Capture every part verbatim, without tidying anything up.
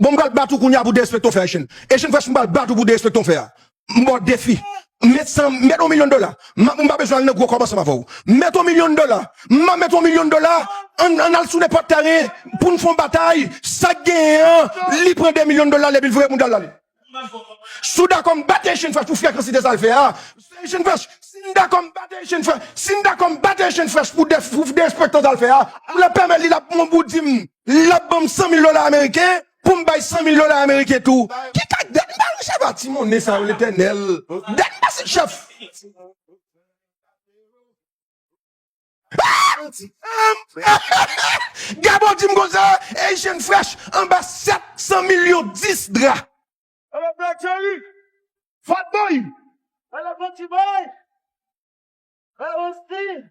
Bon, m pral bat ou kounye a pou derespekte w fè a, Echann. Echann Fresh, m pral bat ou pou derespekte w fè a. M ba w defi. Met san, met yon milyon dola. M, m pa bezwen al nan gwo kòb ansanm avè w. Met yon milyon dola. M a met yon milyon dola. Ann, ann al sou nenpòt teren pou n fè yon batay. Sa k genyen an, li pran de milyon dola l epi l voye moun dal ale. Si w dakò m bat Echann Fresh pou frekansite sa l fè a, Echann Fresh, si n dakò m bat Echann Fresh, si n dakò m bat Echann Fresh pou de, pou derespektan sa l fè a, pou l pèmèt li l ap pran bout di m, l ap ban m san mil dola ameriken pou m bay san mil dola ameriken tou. Ki kay dèt m pa ranche pa ti monnen sa yo, Letènèl. Dèt m pase chèf. Gabo di m konsa, Echann Fresh anba sèt san milyon dis dra. Hello, Black Cherry. Fat Boy. Hello, Gucci Boy. Hello, Steve.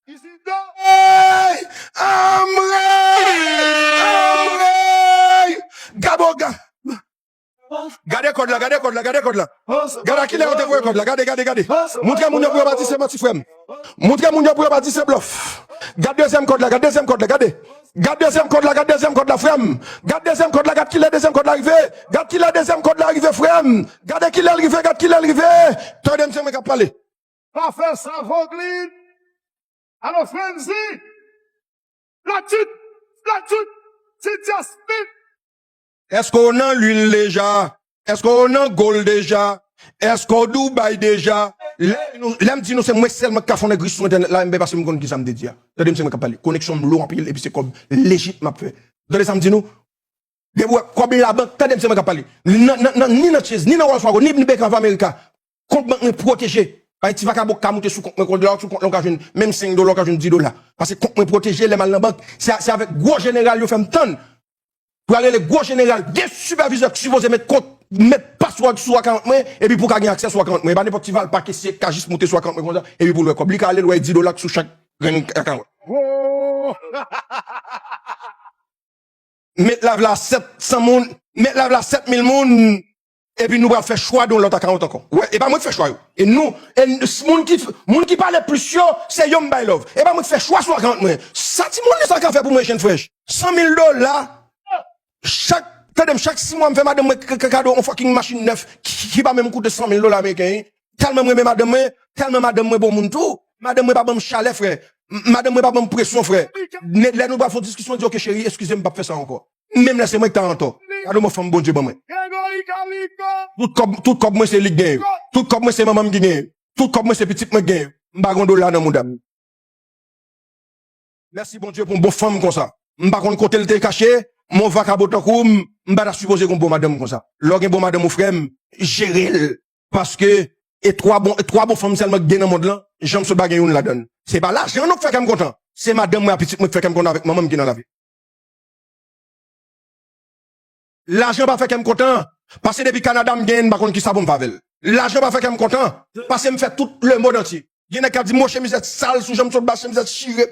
Isidore. Hey! Amwey! Amwey! Gabo, ga-, gade kòd la, gade kòd la, gade kòd la. Gade a kilè yo te voye kòd la. Gade, gade, gade. Montre moun yo pou yo pa di se manti, frè m. Montre moun yo pou yo pa di se blòf. Gade dezyèm kòd la, gade dezyèm kòd la, gade. Gade dezyèm kòd la, gade dezyèm kòd la, frè m. Gade dezyèm kòd la, gade kilè dezyèm kòd la rive. Gade kilè dezyèm kòd la rive, frè m. Gade kilè l rive, gade kilè l rive. Tande m, se mwen k ap pale. Pa fè sa, Voglin. Alo, Frenzy. Flatut, Flatut, Cynthia Smith. Èske w nan lwil deja? Èske w nan gòl deja? Èske w Dubai deja? Lè nou, lè m di nou se mwen sèlman k ka fè yon nèg rich sou entènèt la, e m pa se m konn kisa m te di a. Tande m, se mwen k ap pale. Koneksyon m lo anpil, epi se kòb lejit m ap fè. Tande sa m di nou? Depi w wè kòb labank, tande m, se mwen k ap pale. Nan, nan, nan, ni nan Chase, ni nan Wells Fargo, ni, ni Bank of America. Kont bank mwen pwoteje. Pa gen ti vakabon k ka moute sou kont mwen, kont la, sou kont la, w ka jwenn menm senk dola, w ka jwenn dis dola. Paske kont mwen pwoteje, lè m al nan bank, se, se avèk gwo jeneral yo fè m tann. Pou al rele gwo jeneral, gen sipèvizè k sipoze met kont, met password sou account mwen, epi pou w ka gen aksè sou account mwen. E pa nenpòt ti valpa kesye k ka jis moute sou account mwen konsa, epi pou l wè kòb. Li ka ale l wè dis dola k sou chak grenn account. Met live la sèt san moun, met live la sèt mil moun, epi nou pral fè chwa de yon lòt account ankò. Wè, e pa mwen k fè chwa yo. E nou, e n-, s-, moun ki, moun ki pale plis yo, se yo m bay love. E pa mwen k fè chwa sou account mwen. Sa timoun sa ka fè pou mwen, Echann Fresh. San mil dola, chak, tande m, chak sis mwa m fè madanm mwen k-, k-, kado yon fucking machin nèf ki, ki pa menm koute san mil dola ameriken, wi. Tèlman m renmen madanm mwen, tèlman madanm mwen bon moun tou. Madanm mwen pa ban m chalè, frè. M-, madanm mwen pa ban m presyon, frè. Ne-, lè nou pral fè yon diskisyon, m di, "Ok, cheri, eskize m, m p ap fè sa ankò." Menm lè se mwen k ta antò. Gade yon fanm Bondye ban mwen. Tout kòb, tout kòb mwen se li k genyen yo. Tout kòb mwen se manman m ki genyen yo. Tout kòb mwen se pitit mwen k genyen yo. M pa gen yon dola nan mouda m. Mèsi Bondye pou yon bon fanm konsa. M pa konn kote l te kache, men yon vakabon tankou m, m pa ta sipoze gen yon bon madanm konsa. Lè w gen bon madanm ou frè m, jere l. Paske e twa bon, e twa bon fanm sèlman k gen nan mond lan, jan m sot pa gen youn ladan l. Se pa lajan non k fè kè m kontan. Se madanm mwen ak pitit mwen k fè kè m kontan avèk manman m ki nan lavi. Lajan pa fè kè m kontan. Paske depi Kanada m genyen, m pa konn kisa pou m fè avè l. Lajan pa fè kè m kontan. Paske m fè tout lemond antye. Gen nèg k ap di m, "Mo chemizèt sal sou jan m sot ba chemizèt chire."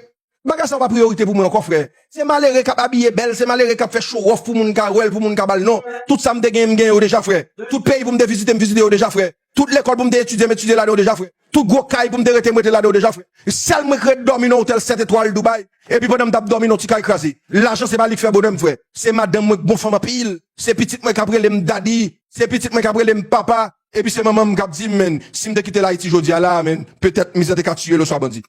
Bagay sa yo pa priyorite pou mwen ankò, frè. Se malere k ap abiye bèl, se malere k ap fè show off pou moun ka wè l, pou moun ka ba l non. Tout sa m te genyen, m genyen yo deja, frè. Tout peyi pou m te vizite, m vizite yo deja, frè. Tout lekòl pou m te etidye, m etidye ladan yo deja, frè. Tout gwo kay pou m te rete, m rete ladan yo deja, frè. Sèl mwen k ret dòmi nan otèl sèt etwal Dubai. Epi pandan m t ap dòmi nan ti kay kraze. Lajan se pa li k fè bonè m, frè. Se madanm mwen k bon fanm anpil. Se pitit mwen k ap rele m daddy. Se pitit mwen k ap rele m papa. Epi se manman m k ap di m, men, si m te kite l Ayiti jodi a la, men, petèt mizè te ka tiye l oswa bandi.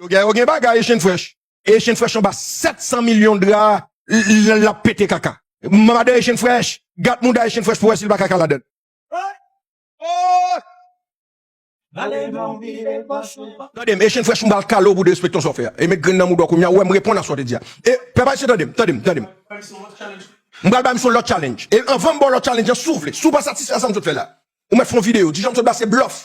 Logè yo gen bagay, Echann Fresh. Echann Fresh anba sèt san milyon dra, l, l, l ap pete kaka. Madan Echann Fresh, gad mouda Echann Fresh pou wè si l pa kaka ladan l. Tande m, Echann Fresh, m pral kale w pou derespektan sa w fè a. E met grenn nan mouda w kounye a, ou wè m reponn a sa w te di a. E, pèp ayisyen, tande m, tande m, tande m. M pral bay misye yon lòt challenge. E anvan m ba w lòt challenge an, si w vle, si w pa satisfè a sa m sot fè la, ou mèt fè yon videyo, di jan m sot ba se blòf.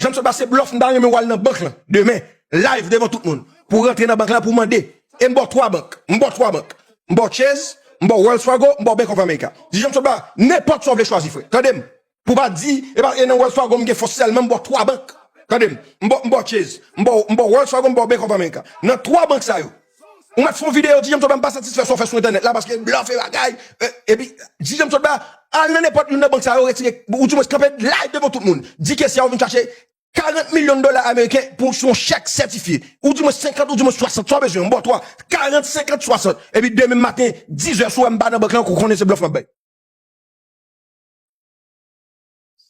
Jan m sot ba se blòf, m ta renmen w al nan bank lan demen, live devan tout moun, pou w rantre nan bank lan, pou w mande. E m ba w twa bank, m ba w twa bank. M ba w Chase, m ba w Wells Fargo, m ba w Bank of America. Di jan m sot ba, nenpòt sa w vle chwazi, frè. Tande m. Pou w pa di, e pa, e nan Wells Fargo m gen fòs sèlman, m ba w twa bank. Tande m. M ba w, m ba w Chase, m ba w, m ba w Wells Fargo, m ba w Bank of America. Nan twa bank sa yo, ou mèt fè yon videyo, di jan m sot ba m pa satisfè sa w fè sou entènèt la, paske blòf e bagay. E, epi, di jan m sot ba, al nan nenpòt youn nan bank sa yo, retire, ou di mwens kanpe live devan tout moun. Di kesye a ou vin chache Karant milyon dola ameriken pou sou yon chèk sètifye. Ou di mwen senkant, ou di mwen swasant, sa w bezwen, m ba w twa. Karant, senkant, swasant. Epi demen maten, diz è, si w wè m pa nan bank la ankò, ou konnen se blòf m ap bay.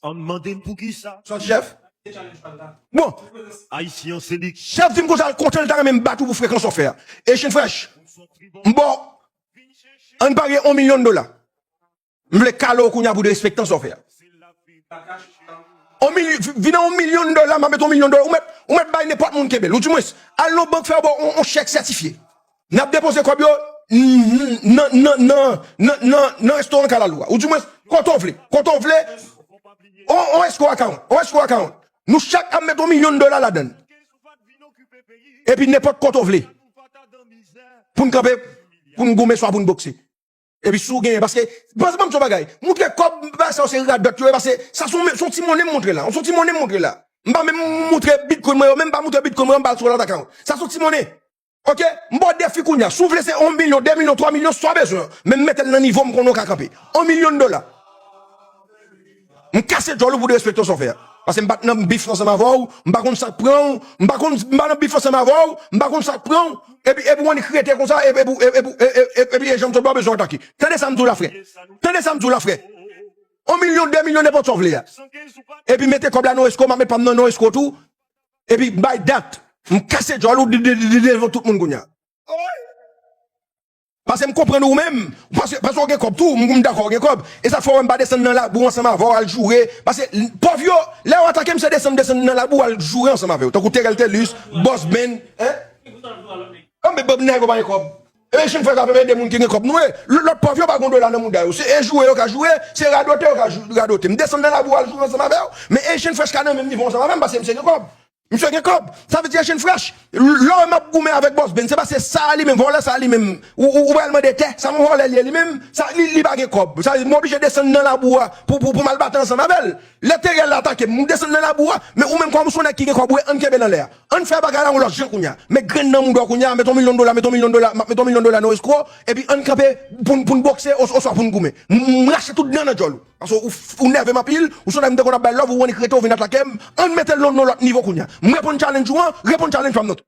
An mande m pou ki sa? Sòt chèf. Bon. Ayisyen an se li. Chèf di m konsa, kontan l ta renmen m bat ou pou frekans w fè a. Asian Fresh. M ba w. Ann parye yon milyon dola. M vle kale w kounye a pou derespektan sa w fè a. On milyon, vin a yon milyon dola, m ap met yon milyon dola. Ou mèt, ou mèt bay nenpòt moun kenbe l. Ou di mwens, al nan bank fè w ba w yon, yon chèk sètifye. N ap depoze kòb yo nan, nan, nan, nan, nan, nan restoran Kalalou a. Ou di mwens, kote w vle, kote w vle. On, on escrow account, on escrow account. Nou chak ap met yon milyon dola ladan l. Epi nenpòt kote w vle. Pou n kanpe, pou n goumen, swa pou n bokse. Epi si w genyen, paske, paske ban m di w bagay, moutre kòb, bagay sa yo se radòt yo ye, paske sa se yon, se yon ti monnen m moutre la, se yon ti monnen m moutre la. M pa menm moutre bitcoin mwen yo, menm pa moutre bitcoin mwen yo, m ba l sou lòt account. Sa se yon ti monnen. Oke? M ba w defi kounye a. Si w vle se yon milyon, de milyon, twa milyon, sa w bezwen. Men m mete l nan nivo m konnen w ka kanpe. Yon milyon dola. M kase djòl ou pou derespekte w sa w fè a. Paske m pa t nan bif ansanm avè w, m pa konn sa k pran w, m pa konn, m pa nan bif ansanm avè w, m pa konn sa k pran w. Epi, epi w annik rete konsa, epi, epi, epi, epi, epi, epi, e janm sot ba w bezwen atake. Tande sa m di w la, frè. Tande sa m di w la, frè. Yon milyon, de milyon, nenpòt sa w vle a. Epi mete kòb la nan escrow, m ap met pa m nan nan escrow tou. Epi bay dat. M kase djòl ou de, de, de, de, devan tout moun kounye a. Paske m konprann ou menm. Paske, paske w gen kòb tou, m, m dakò w gen kòb. E sa k fè w wè m pa desann nan labou ansanm avè w al joure. Paske pòv yo, lè yo atake m, se desann, desann nan labou al joure ansanm avè yo. Tankou Terrell Thelus, Boss Ben, hein? Anben, bon, nèg yo pa gen kòb. E Asian Fresh ap ede moun ki gen kòb nou ye. Lò-, lòt pòv yo pa gen dola nan mouda yo. Se e joure yo ka joure, se radote yo ka jou-, radote. M desann nan labou al joure ansanm avè yo. Men Asian Fresh ka nan menm nivo ansanm avè m paske misye gen kòb. Misye gen kòb. Sa vle di Asian Fresh. Lè w wè m ap goumen avèk Boss Ben, se paske sa a li menm, vòlè sa a li menm. Ou, ou, ou pral mande tè, sa yon vòlè li ye li menm. Sa, li, li pa gen kòb. Sa vle di m oblije desann nan labou a pou, pou, pou m al batay ansanm avè l. Lè Terrell la atake m, m desann nan labou a. Men ou menm kòm ou se yon nèg ki gen kòb, ou ann kenbe l anlè a. Ann fè bagay la yon lòt jan kounye a. Men grenn nan mouda w kounye a, met yon milyon dola, met yon milyon dola, m ap met yon milyon dola nan escrow, epi ann kanpe pou n, pou n bokse, os-, oswa pou n goumen. M, m rache tout dan nan djòl ou. Paske ou, ou nève m anpil, ou se yon nèg m te konn ap bay love, ou annik rete, ou vin atake m. Ann mete l nan yon lòt nivo kounye a. M reponn challenge ou an, reponn challenge pa m nan tou.